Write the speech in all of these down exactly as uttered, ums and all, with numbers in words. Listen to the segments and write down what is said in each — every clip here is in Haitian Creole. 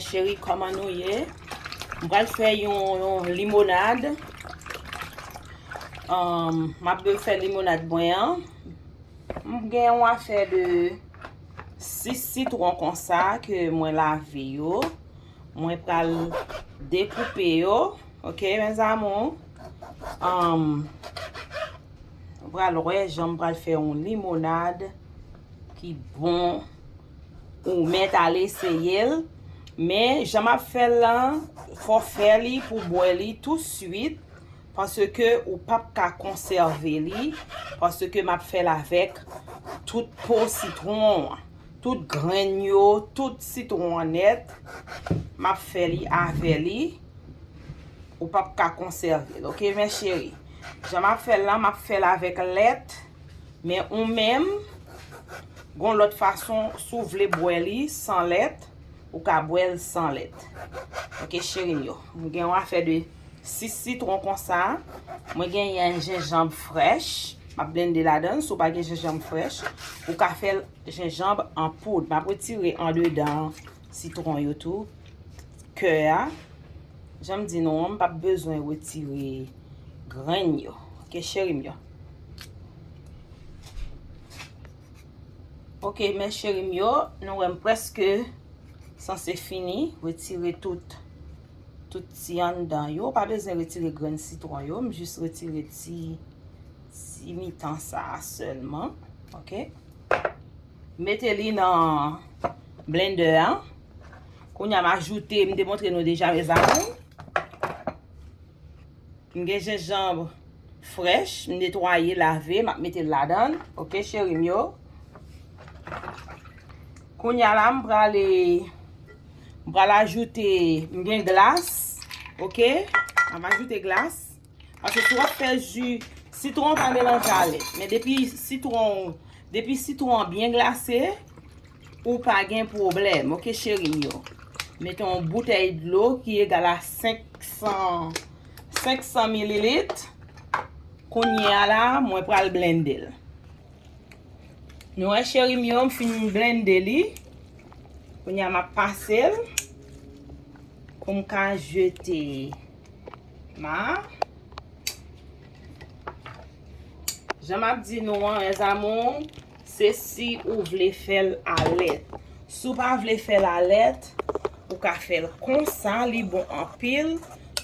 Cheri, kòman nou ye? M pral fè yon, yon limonad. Um, m ap fè limonad mwen an. M gen yon afè de sis sitwon konsa ke mwen lave yo. Mwen pral dekoupe yo. Ok, mes amours. Um, nou pral wè jan m pral fè yon limonad ki bon. Ou mèt al eseye l. Men, jan m ap fè l lan, fò w fè li pou w bwè li touswit. Paske ou p ap ka konsève li. Paske m ap fè l avèk tout po sitwon an. Tout grenn yo, tout sitwon an nèt. M ap fè li avè li. Ou p ap ka konsève l, ok, mes chéris? Jan m ap fè l lan, m ap fè l avèk lèt. Men ou menm, gon lòt fason, si w vle bwè li san lèt, ou ka bwè l san lèt. Ok, cheri m yo. M gen yon afè de sis sitwon konsa. Mwen genyen jenjanm frèch. M ap blende ladan l. Si w pa gen jenjanm frèch, ou ka fè l jenjanm an poud. M ap retire andedan sitwon yo tou. Kè a. Jan m di nou an, m p ap bezwen retire grenn yo. Ok, cheri m yo. Ok, mes chéris m yo, nou wè m prèske sanse fini retire tout, tout ti anndan yo. Ou pa bezwen retire grenn sitwon yo, m jis retire ti, ti mitan sa a sèlman. Ok. Mete li nan blender an. Kounye a m ajoute, m te montre nou deja, mes amours. M gen jenjanm frèch, m netwaye, lave, m ap mete l ladan l. Ok, cheri m yo. Kounye a la, m prale, m pral ajoute, m gen glas. Ok, m ap ajoute glas. Paske si w ap fè ji sitwon, pa melanje a lèt. Men depi sitwon, depi sitwon an byen glase, ou pa gen pwoblèm, ok, cheri m yo. Mete yon boutèy dlo ki egal a senk san, senk san mililit. Kounye a la, mwen pral blende l. Nou wè, cheri m yo, m fin blende li. Kounye a, m ap pase l pou m ka jete ma. Jan m ap di nou an, mes amours, se si ou vle fè l a lèt. Si w pa vle fè l a lèt, ou ka fè l konsa, li bon anpil.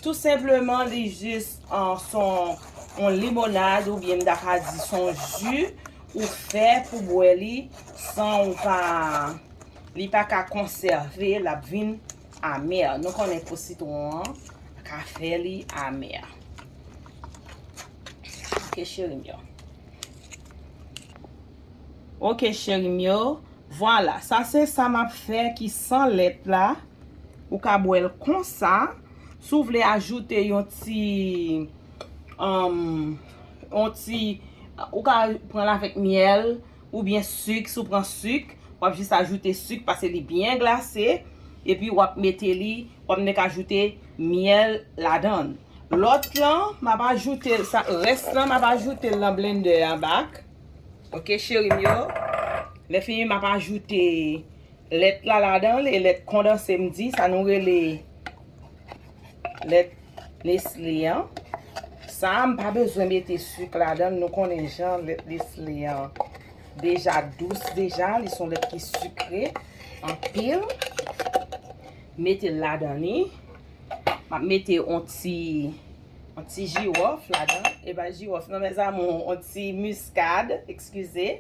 Tou senpleman, li jis, ah, s on, on limonad, oubyen m ta ka di s on ji ou fè pou bwè li san ou pa, li pa ka konsève, l ap vin amè. Nou konnen po sitwon an ka fè li amè. Ok, cheri m yo. Ok, cheri m yo. Vwala, sa se sa m ap fè ki san lèt la. Ou ka bwè l konsa. Si w vle ajoute yon ti, um, yon ti, ou ka pran l avèk myèl oubyen sik, si w pran sik, w ap jis ajoute sik, paske li byen glase, epi w ap mete li, w ap nèk ajoute myèl ladan l. Lòt lan, m ap ajoute l, sa, rès lan, m ap ajoute l nan blender an bak. Ok, cheri m yo. Lè fini, m ap ajoute lèt la ladan l, e lèt kondanse m di, sa nou rele lèt Nestlé an. Sa a, m pa bezwen mete sik ladan l, nou konnen jan lèt Nestlé an deja dous deja, li s on lèt ki sikre anpil. Mete l ladan li. M ap mete on ti, on ti jiwòf ladan. E pa jiwòf non, mes amours, on ti miskad, eskize.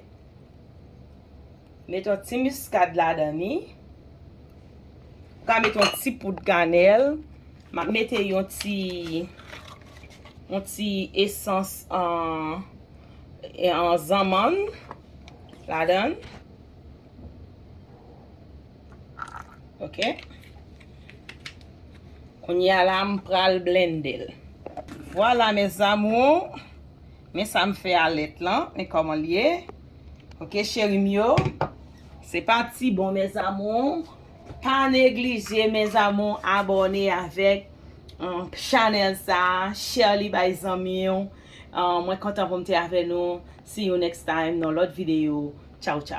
Mete yon ti miskad ladan li. Ou ka mete yon ti poud kanèl. M ap mete yon ti, yon ti esans an, an zanmann ladan. Ok. Kounye a la, m pral blende l. Vwala, mes amours. Men sa m fè a lèt lan. Men kòman l ye. Ok, cheri m yo. Se pati bon, mes amours. Pa neglije, mes amours, abòne avèk, um, chanèl sa a. Share li bay zanmi w. Um, mwen kontan pou m te avè nou. See you next time nan lòt videyo. Tchaw, tchaw.